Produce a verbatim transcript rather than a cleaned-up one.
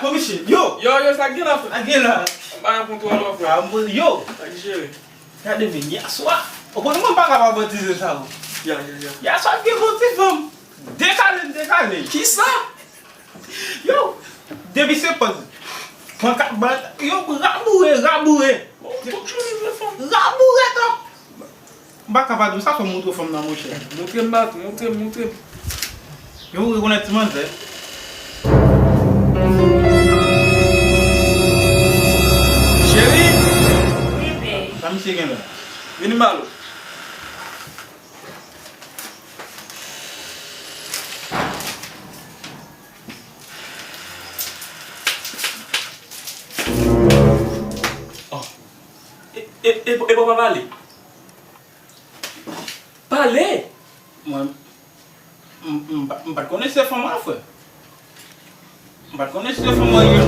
Yo, misye, yo! Yo, yo, sa k gen la, frè? Sa k gen la? Bagay pou twò lò, frè. Ah, mwen, yo! Sa k jere? Gade men, yèswa. Ou konnen mwen pa ka pa bantize sa, ou. Ya, ya, ya. Yèswa, m gen yon ti fanm. Dekale, m dekale. Kisa? Yo, depi se pòz. Pran kat bal. Yo, raboure, raboure. Bon, tout jounen vle fanm. Raboure, to. M pa ka pa di w sa, fò m montre w fanm nan, monchè. Montre m, bat, montre m, montre m. Yo, ou rekonèt ti manzè? Cheri! Wi, babe. Sa misye gen la? Vini m ba l ou. Oh. E, e, e, e pa pale? Pale! Mwen, m, m, m pa t konnen se fanm an, frè. M pa t konnen se fanm an ye.